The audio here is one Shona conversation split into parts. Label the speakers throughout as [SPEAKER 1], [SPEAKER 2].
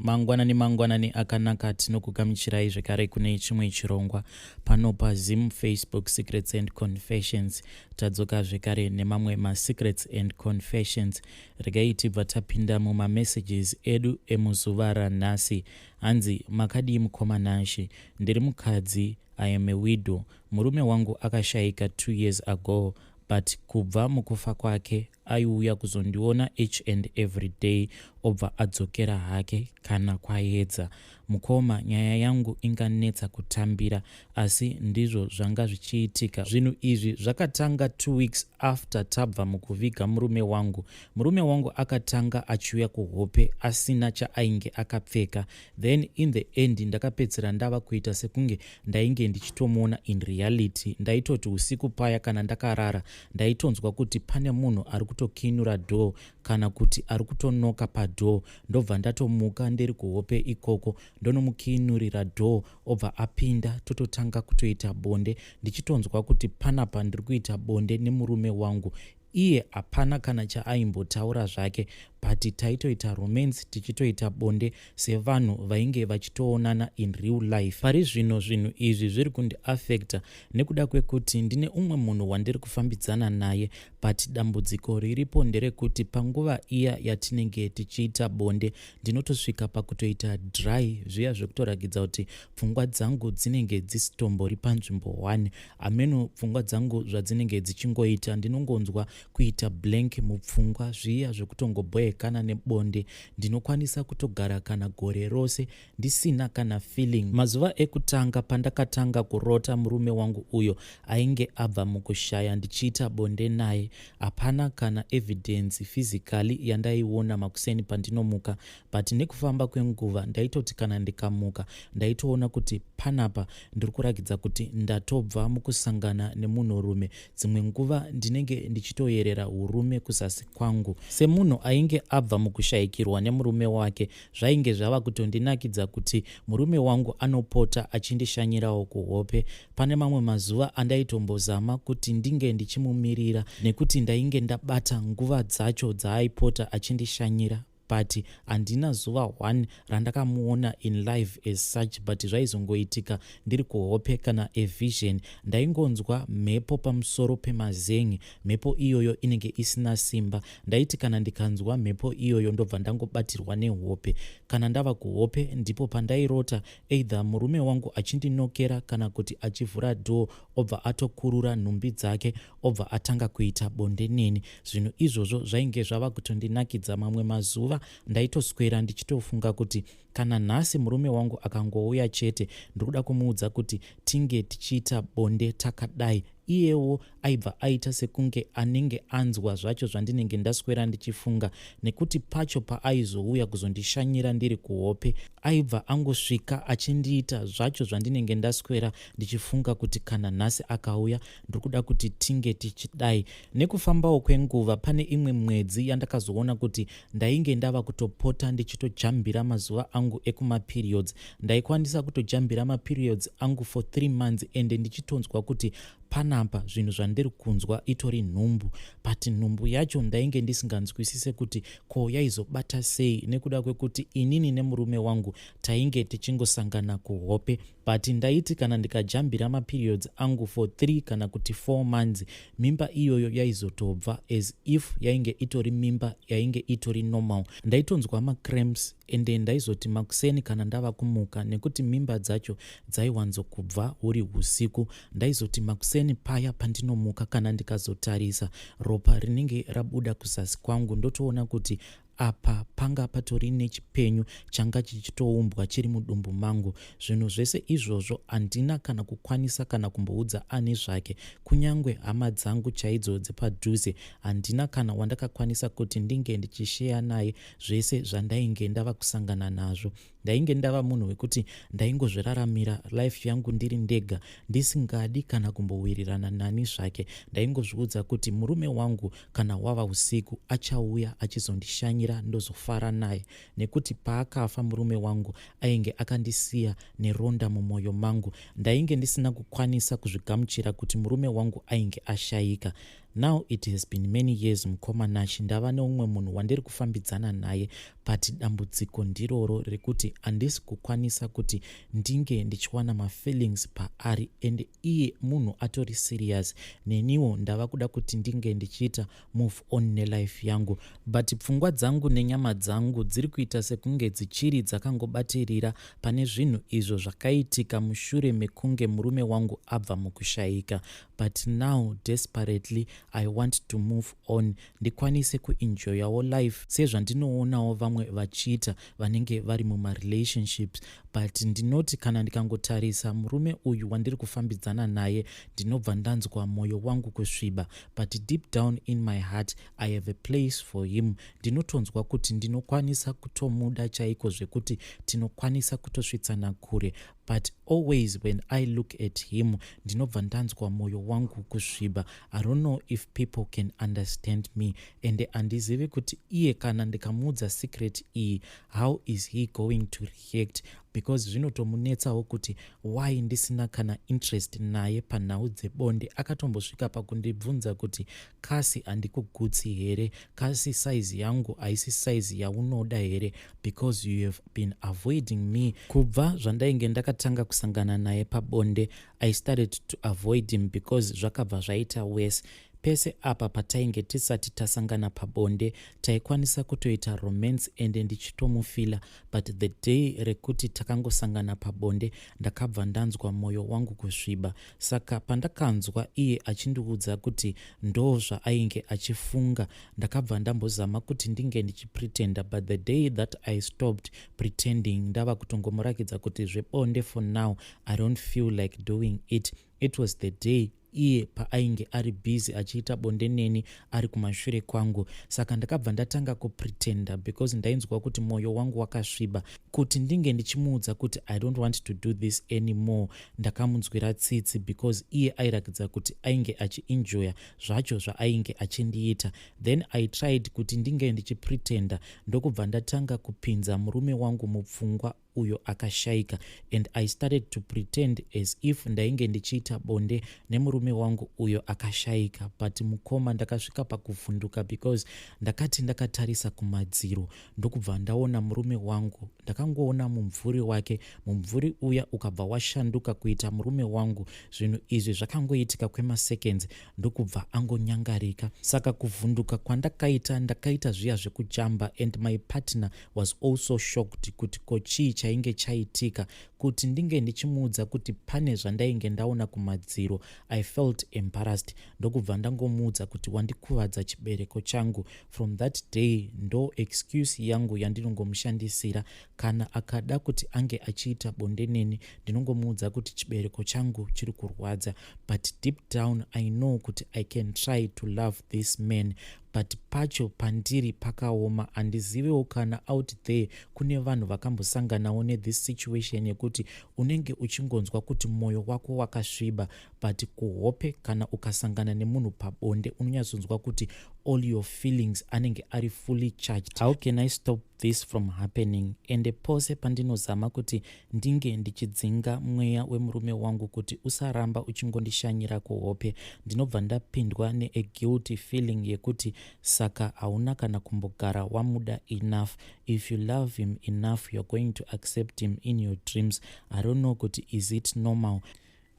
[SPEAKER 1] Mangwanani mangwanani akanaka, tinokugamuchirai zvekare kune chimwe chirongwa pano paZim Facebook Secrets and Confessions. Tadzoka zvekare nemamwe masecrets and confessions. Regai tibva tapinda mumamessages edu emuzuva ranhasi. Hanzi, makadii mukoma Nashe? Ndiri mukadzi, I am a widow. Murume wangu akashaika 2 years ago, but kubva mukufa kwake aiuya kuzondiona each and every day, obva adzokera hake kana kwaedza. Mukoma, nyaya yangu inganetsa kutambira, asi ndizvo zvanga zvichiitika. Zvinhu izvi zvakatanga 2 weeks after tabva mukuviga murume wangu. Murume wangu akatanga achiuya kuhope asina chaainge akapfeka. Then in the end ndakapedzisira ndava kuita sekunge ndainge ndichitomuona in reality. Ndaitoti usiku paya kana ndakarara, ndaitonzwa kuti pane munhu ari kutokinura door kana kuti ari kutonoka padoor. Ndobva ndatomuka ndiri kuhope ikoko, ndonomukinurira door, obva apinda, tototanga kutoita bonde, ndichitonzwa kuti panapa ndiri kuita bonde nemurume wangu. Iye hapana kana chaaimbotaura zvake, but taitoita romance, tichitoita bonde sevanhu vainge vachitoonana in real life. Pari zvino zvinhu izvi zviri kundiafecta nekuda kwekuti ndine umwe munhu wandiri kufambidzana naye, but dambudziko riripo nderekuti panguva iya yatinenge tichiita bonde, ndinotosvika pakutoita dry zviya zvekutorakidza kuti pfungwa dzangu dzinenge dzisitombori panzvimbo 1. Ameno pfungwa dzangu zvadzinenge dzichingoita, ndinongonzwa kuita blank mupfungwa, zviya zvekutongobhoekana nebonde. Ndinokwanisa kutogara kana gore rose ndisina kana feeling. Mazuva ekutanga pandakatanga kurota murume wangu uyo ainge abva mukushaya ndichiita bonde naye, hapana kana evidence physically yandaiona makuseni pandinomuka, but nekufamba kwenguva ndaitoti kana ndikamuka, ndaitoona kuti panapa ndiri kurakidza kuti ndatobva mukusangana nemunhurume. Dzimwe nguva ndinenge ndichitoyerera urume kuzasi kwangu. Semunhu ainge abva mukushayikirwa nemurume wake, zvainge zvava kutondinakidza kuti murume wangu anopota achindishanyirawo kuhope. Pane mamwe mazuva andaitombozama kuti ndinge ndichimumirira nekuti ndainge ndabata nguva dzacho dzaaipota achindishanyira, but handina zuva 1 randakamuona in live as such, but zvaizongoitika ndiri kuhope kana a vision. Ndaingonzwa mhepo pamusoro pemazengi. Mhepo iyoyo inenge isina simba. Ndaiti kana ndikanzwa mhepo iyoyo, ndobva ndangobatirwa nehope. Kana ndava kuhope, ndipo pandairota either murume wangu achindinokera kana kuti achivhura door, obva atokurura nhumbi dzake, obva atanga kuita bonde neni. Zvinhu izvozvo zvainge zvava kutondinakidza. Mamwe mazuva ndaitoswera ndichitofunga kuti kana nhasi murume wangu akangouya chete, ndiri kuda kumuudza kuti tinge tichiita bonde takadai. Iyewo aibva aita sekunge anenge anzwa zvacho zvandinenge ndaswera ndichifunga, nekuti pacho paaizouya kuzondishanyira ndiri kuhope, aibva angosvika achindiita zvacho zvandinenge ndaswera ndichifunga kuti kana nhasi akauya, ndiri kuda kuti tinge tichidai. Nekufambawo kwenguva, pane imwe mwedzi yandakazoona kuti ndainge ndava kutopota ndichitojambira mazuva angu ekumaperiods. Ndaikwanisa kutojambira maperiods angu for 3 months, ende ndichitonzwa kuti panapa zvinhu zvandiri kunzwa itori nhumbu, but nhumbu yacho ndainge ndisinganzwisise kuti ko yaizobata sei, nekuda kwekuti inini nemurume wangu tainge tichingosangana kuhope. But ndaiti kana ndikajambira maperiods angu for 3 kana kuti 4 months, mimba iyoyo yaizotobva as if yainge itori mimba yainge itori normal. Ndaitonzwa macramps, ende ndaizoti makuseni kana ndava kumuka, nekuti mimba dzacho dzaiwanzokubva huri usiku, ndaizoti makuseni paya pandinomuka, kana ndikazotarisa ropa rinenge rabuda kuzasi kwangu, ndotoona kuti apa panga patori nechipenyu changa chichitoumbwa chiri mudumbu mangu. Zvinhu zvese izvozvo handina kana kukwanisa kana kumboudza ani zvake, kunyange hama dzangu chaidzo dzepadhuze handina kana wandakakwanisa kuti ndinge ndichisheya naye zvese zvandainge ndava kusangana nazvo. Ndainge ndava munhu wekuti ndaingozviraramira life yangu ndiri ndega, ndisingadi kana kumbowirirana nani zvake. Ndaingozviudza kuti murume wangu kana wava usiku achauya achizondishanyira, ndozofara naye, nekuti paakafa murume wangu ainge akandisiya neronda mumwoyo mangu. Ndainge ndisina kukwanisa kuzvigamuchira kuti murume wangu ainge ashayika. Now it has been many years, mukoma Nashi, ndava neumwe munhu wandiri kufambidzana naye, but dambudziko ndiroro rekuti handisi kukwanisa kuti ndinge ndichiwana mafeelings paari, and iye munhu atori serious. Neniwo ndava kuda kuti ndinge ndichiita move on nelife yangu, but pfungwa dzangu nenyama dzangu dziri kuita sekunge dzichiri dzakangobatirira pane zvinhu izvo zvakaitika mushure mekunge murume wangu abva mukushayika. But now desperately I want to move on, ndikwanise kuenjoyawo life sezvandinoonawo vamwe vachiita vanenge vari mumarelationships. But ndinoti kana ndikangotarisa murume uyu wandiri kufambidzana naye, ndinobva ndanzwa mwoyo wangu kusviba. But deep down in my heart I have a place for him. Ndinotonzwa kuti ndinokwanisa kutomuda chaiko, zvekuti tinokwanisa kutosvitsana kure. But always when I look at him, ndinobva ndanzwa mwoyo wangu kusviba. I don't know if people can understand me, and handizivi kuti iye kana ndikamuudza secret iyi, how is he going to react, because zvinotomunetsawo kuti why ndisina kana interest naye panhau dzebonde. Akatombosvika pakundibvunza kuti, "Kasi handikugutsi here? Kasi saizi yangu haisi saizi yaunoda here? Because you have been avoiding me." Kubva zvandainge ndakatanga kusangana naye pabonde, I started to avoid him because zvakabva zvaita worse. Pese apa patainge tisati tasangana pabonde, taikwanisa kutoita romance ende ndichitomufila, but the day rekuti takangosangana pabonde, ndakabva ndanzwa mwoyo wangu kusviba. Saka pandakanzwa iye achindiudza kuti ndo zvaainge achifunga, ndakabva ndambozama kuti ndinge ndichipretenda. But the day that I stopped pretending, ndava kutongomurakidza kuti zvebonde for now I don't feel like doing it, it was the day iye paainge ari busy achiita bonde neni ari kumashure kwangu. Saka ndakabva ndatanga kupretenda because ndainzwa kuti mwoyo wangu wakasviba. Kuti ndinge ndichimuudza kuti I don't want to do this anymore, ndakamunzwira tsitsi because iye airakidza kuti ainge achienjoya zvacho zvaainge achindiita. Then I tried kuti ndinge ndichipretenda, ndokubva ndatanga kupinza murume wangu mupfungwa uyo akashayika, and I started to pretend as if ndainge ndichiita bonde nemurume wangu uyo akashayika. But mukoma, ndakasvika pakuvhunduka because ndakati ndakatarisa kumadziro, ndokubva ndaona murume wangu. Ndakangoona mumvuri wake, mumvuri uya ukabva washanduka kuita murume wangu. Zvinhu izvi zvakangoitika kwemaseconds, ndokubva angonyangarika. Saka kuvhunduka kwandakaita, ndakaita zviya zvekujamba, and my partner was also shocked kuti ko chii chainge chaitika. Kuti ndinge ndichimuudza kuti pane zvandainge ndaona kumadziro, I felt embarrassed, ndokubva ndangomuudza kuti wandikuvadza chibereko changu. From that day ndo excuse yangu yandinongomushandisira. Kana akada kuti ange achiita bonde neni, ndinongomuudza kuti chibereko changu chiri kurwadza. But deep down I know kuti I can try to love this man, but pacho pandiri pakaoma. Handiziviwo kana out there kune vanhu vakambosanganawo nethis situation yekuti unenge uchingonzwa kuti mwoyo wako wakasviba, but kuhope kana ukasangana nemunhu pabonde, unonyatsonzwa kuti all your feelings anenge ari fully charged. How can I stop this from happening? Ende pose pandinozama kuti ndinge ndichidzinga mweya wemurume wangu kuti usaramba uchingondishanyira kuhope, ndinobva ndapindwa neaguilty feeling yekuti saka hauna kana kumbogara wamuda enough. If you love him enough, you are going to accept him in your dreams. I don't know kuti is it normal.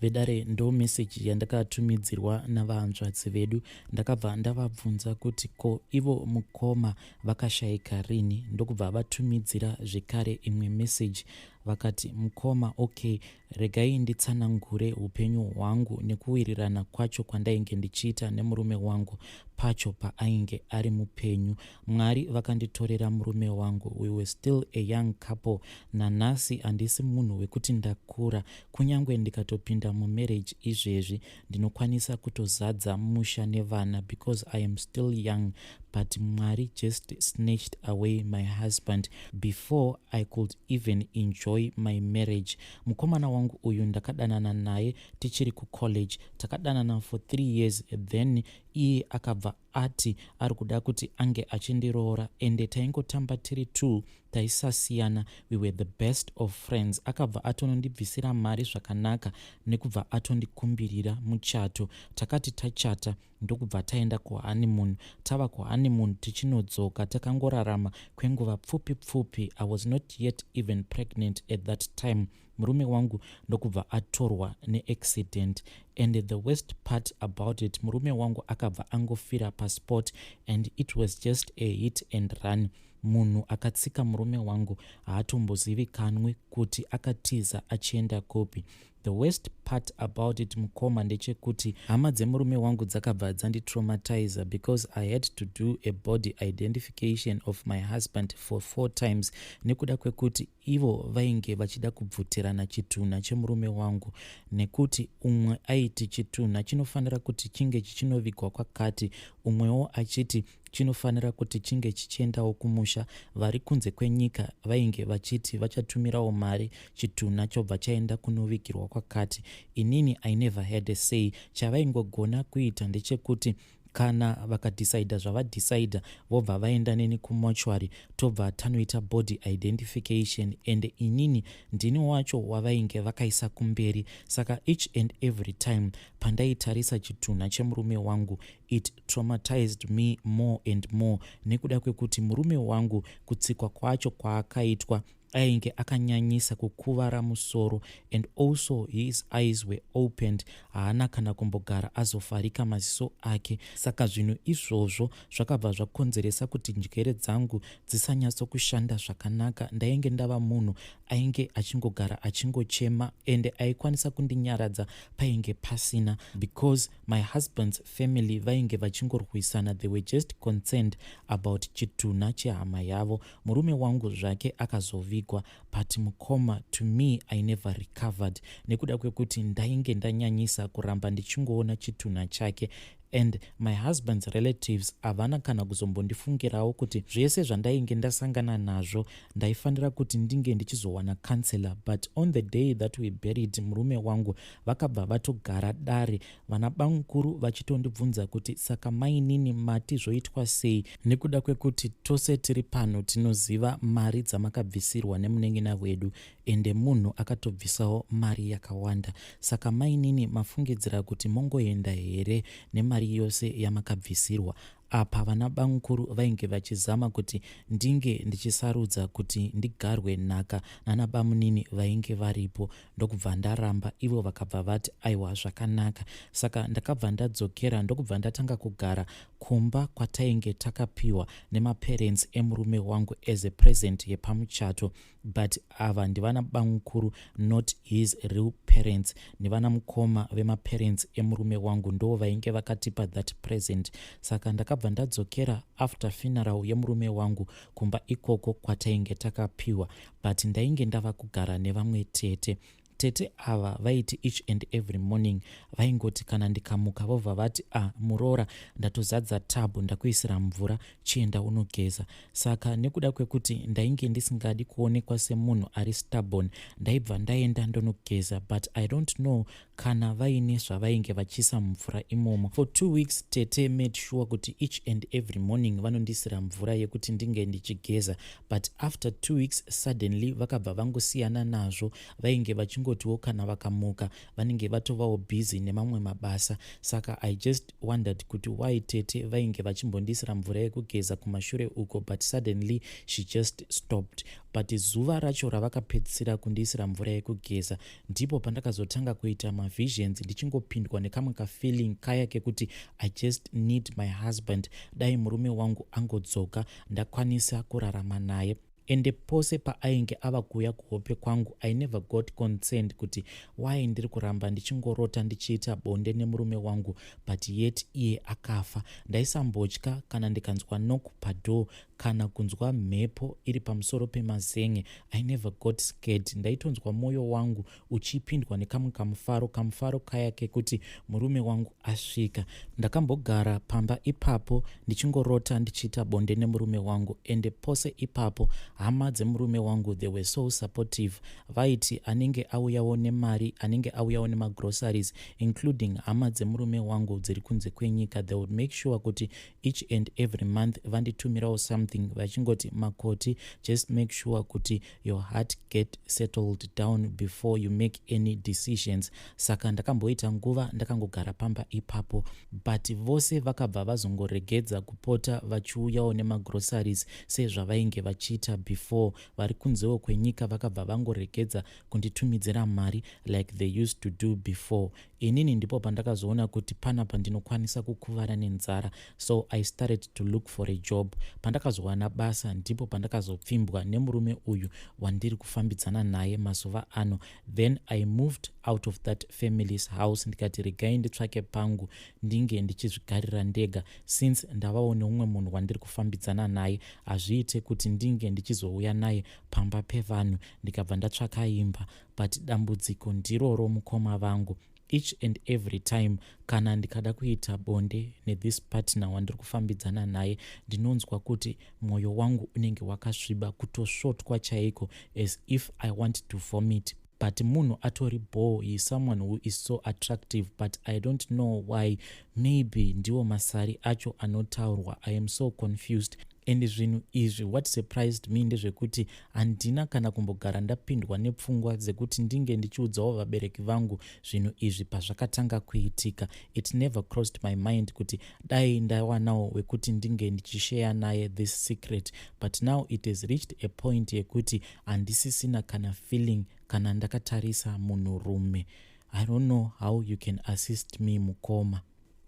[SPEAKER 1] Vedare, ndo meseji yandakatumidzirwa navahanzvadzi vedu. Ndakabva ndavabvunza kuti ko ivo mukoma vakashayika rini? Ndokubva vatumidzira zvekare imwe meseji, vakati, "Mukoma, okay, regai nditsanangure upenyu hwangu nekuwirirana kwacho kwandainge ndichiita nemurume wangu pacho paainge ari mupenyu. Mwari vakanditorera murume wangu, we were still a young couple. Nanhasi handisi munhu wekuti ndakura. Kunyange ndikatopinda mumarriage izvezvi, ndinokwanisa kutozadza musha nevana because I am still young. But Mwari just snatched away my husband before I could even enjoy my marriage. Mukomana wangu uyu ndakadanana naye tichiri kucollege. Takadanana for 3 years, then Iye akabva ati ari kuda kuti ange achindiroora, ende taingotamba tiri two, taisasiyana. We were the best of friends. Akabva atonondibvisira mari zvakanaka nekubva atondikumbirira muchato. Takati tachata, ndokubva taenda kuhoneymoon. Tava kuhoneymoon, tichinodzoka, takangorarama kwenguva pfupi pfupi. I was not yet even pregnant at that time. Murume wangu ndokubva atorwa neaccident, and the worst part about it, murume wangu akabva angofira paspot, and it was just a hit and run. Munhu akatsika murume wangu haatombozivikanwi kuti akatiza achienda kupi. The worst part about it, mukoma, ndechekuti hama dzemurume wangu dzakabva dzanditraumatiza, because I had to do a body identification of my husband for four times, nekuda kwekuti ivo vainge vachida kubvutirana chitunha chemurume wangu, nekuti umwe aiti chitunha chinofanira kuti chinge chichinovigwa kwakati, umwewo achiti chinofanira kuti chinge chichiendawo kumusha. Vari kunze kwenyika vainge vachiti vachatumirawo mari, chitunha chobva chaenda kunovigirwa kwakati. Inini I never had a say. Chavaingogona kuita ndechekuti kana vakadhisaidha zvavadhisaidha, vobva vaenda neni kumochwari, tobva tanoita body identification, and inini ndini wacho wavainge vakaisa kumberi. Saka each and every time pandaitarisa chitunha chemurume wangu, it traumatized me more and more, nekuda kwekuti murume wangu kutsikwa kwacho kwaakaitwa, ainge akanyanyisa kukuvara musoro, and also his eyes were opened. Haana kana kumbogara azofarika maziso ake. Saka zvinhu izvozvo zvakabva zvakonzeresa kuti njere dzangu dzisanyatsokushanda zvakanaka. Ndainge ndava munhu ainge achingogara achingochema, ende aikwanisa kundinyaradza painge pasina, because my husband's family vainge vachingorwisana. They were just concerned about chitunha chehama yavo. Murume wangu zvake akazovigwa, but mukoma, to me, I never recovered, nekuda kwekuti ndainge ndanyanyisa kuramba ndichingoona chitunha chake. And my husband's relatives havana kana kuzombondifungirawo kuti zvese zvandainge ndasangana nazvo, ndaifanira kuti ndinge ndichizowana counselor. But on the day that we buried murume wangu, vakabva vatogara dare, vana bamukuru vachitondibvunza kuti, "Saka mainini, mati zvoitwa sei, nekuda kwekuti tose tiri pano tinoziva mari dzamakabvisirwa nemunen'ina wedu, ende munhu akatobvisawo mari yakawanda? Saka mainini, mafungidzira kuti mongoenda here nemari yose yamakabvisirwa?" Apa vana bamukuru vainge vachizama kuti ndinge ndichisarudza kuti ndigarwe nhaka nana bamunini vainge varipo. Ndokubva ndaramba. Ivo vakabva vati, "Aiwa, zvakanaka." Saka ndakabva ndadzokera, ndokubva ndatanga kugara kumba kwatainge takapiwa nemaparents emurume wangu as a present yepamuchato. But ava ndivana bamukuru, not his real parents. Nevana mukoma vemaparents emurume wangu ndo vainge vakatipa that present. Saka ndakabva ndadzokera after funeral yemurume wangu kumba ikoko kwatainge takapiwa, but ndainge ndava kugara nevamwe tete. Tete ava vaiti each and every morning vaingoti kana ndikamuka, vobva vati, "A ah, muroora, ndatozadza tabhu, ndakuisira mvura, chienda unogeza." Saka nekuda kwekuti ndainge ndisingadi kuonekwa semunhu ari stubborn, ndaibva ndaenda ndonogeza, but I don't know kana vaine zvavainge vachiisa mumvura imomo. For 2 weeks tete made sure kuti each and every morning vanondisira mvura yekuti ndinge ndichigeza, but after 2 weeks suddenly vakabva vangosiyana nazvo. Vainge vachingotiwo kana vakamuka, vanenge vatovawo busy nemamwe mabasa. Saka I just wondered kuti why tete vainge vachimbondisira mvura yekugeza kumashure uko, but suddenly she just stopped. But zuva racho ravakapedzisira kundiisira mvura yekugeza, ndipo pandakazotanga kuita mavisions, ndichingopindwa nekamwe kafeeling kaya kekuti I just need my husband. Dai murume wangu angodzoka, ndakwanisa kurarama naye. Ende pose paainge ava kuuya kuhope kwangu, I never got concerned kuti why ndiri kuramba ndichingorota ndichiita bonde nemurume wangu, but yet iye akafa. Ndaisambotya kana ndikanzwa knock padoor. Kana kunzwa mhepo iri pamusoro pemazen'e, I never got scared. Ndaitonzwa mwoyo wangu uchipindwa nekamwe kamufaro, kamufaro kaya kekuti murume wangu asvika. Ndakambogara pamba ipapo ndichingorota ndichiita bonde nemurume wangu. Ende pose ipapo hama dzemurume wangu, they were so supportive. Vaiti anenge auyawo nemari, anenge auyawo nemagroceries, including hama dzemurume wangu dziri kunze kwenyika. They would make sure kuti each and every month vanditumirawo something, vachingoti, "Makoti, just make sure kuti your heart get settled down before you make any decisions." Saka ndakamboita nguva ndakangogara pamba ipapo, but vose vakabva vazongoregedza kupota vachiuyawo nemagroceries sezvavainge vachiita before. Vari kunzewo kwenyika vakabva vangoregedza kunditumidzira mari like they used to do before. Inini ndipo pandakazoona kuti panapa ndinokwanisa kukuvara nenzara, so I started to look for a job. Pandakazowana basa, ndipo pandakazopfimbwa nemurume uyu wandiri kufambidzana naye mazuva ano. Then I moved out of that family's house, ndikati regai nditsvake pangu, ndinge ndichizvigarira ndega. Since ndavawo neumwe munhu wandiri kufambidzana naye, hazviite kuti ndinge ndichizouya naye pamba pevanhu. Ndikabva ndatsvaka imba, but dambudziko ndiroro, mukoma vangu. Each and every time kana ndikada kuita bonde nethis partner wandiri kufambidzana naye, ndinonzwa kuti mwoyo wangu unenge wakasviba, kutosvotwa chaiko, as if I want to vomit. But munhu atori bho, he is someone who is so attractive, but I don't know why. Maybe ndiwo masari acho anotaurwa. I am so confused. And zvinhu izvi, what surprised me ndezvekuti handina kana kumbogara ndapindwa nepfungwa dzekuti ndinge ndichiudzawo vabereki vangu zvinhu izvi. Pazvakatanga kuitika, it never crossed my mind kuti dai ndawanawo wekuti ndinge ndichisheya naye this secret. But now it has reached a point yekuti handisisina kana feeling kana ndakatarisa munhurume. I don't know how you can assist me, mukoma.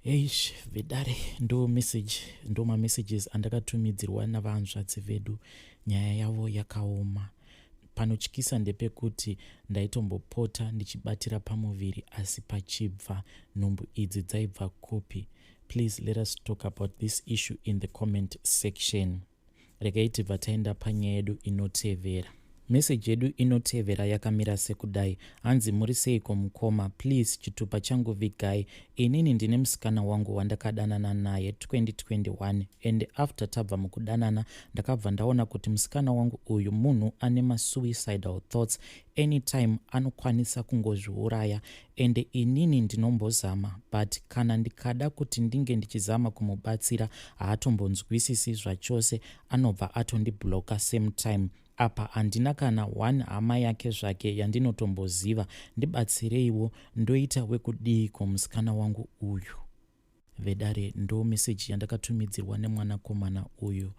[SPEAKER 1] Eish, vedare, ndo message, ndo mamessages andakatumidzirwa navanzvadzi vedu. Nyaya yavo yakaoma. Panotyisa ndepekuti ndaitombopota ndichibatira pamuviri asi pachibva. Nhumbu idzi dzaibva kupi? Please let us talk about this issue in the comment section. Regai tibva taenda panyaya yedu inotevera. Meseji yedu inotevera yakamira sekudai. Hanzi, "Muri seiko mukoma? Please, chitupa changu vigai. Inini ndine musikana wangu wandakadanana naye 2021, and after tabva mukudanana, ndakabva ndaona kuti musikana wangu uyu munhu ane masuicidal thoughts. Anytime anokwanisa kungozviuraya. Ende inini ndinombozama, but kana ndikada kuti ndinge ndichizama kumubatsira, haatombonzwisisi zvachose. Anobva atondibloka same time. Apa handina kana one hama yake zvake yandinotomboziva. Ndibatsireiwo, ndoita wekudiiko musikana wangu uyu?" Vedare, ndo meseji yandakatumidzirwa nemwanakomana uyu.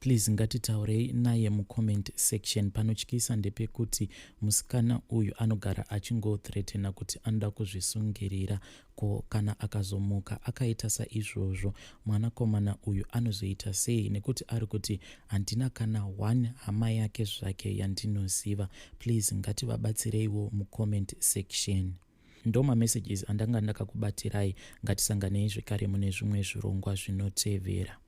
[SPEAKER 1] Please ngatitaurei naye mucomment section. Panotyisa ndepekuti musikana uyu anogara achingothreatena kuti anoda kuzvisungirira. Ko kana akazomuka akaita saizvozvo, mwanakomana uyu anozoita sei? Nekuti ari kuti handina kana one hama yake zvake yandinoziva. Please ngativabatsireiwo mucomment section. Ndo mamessages andanga ndakakubatirai. Ngatisanganei zvekare mune zvimwe zvirongwa zvinotevera.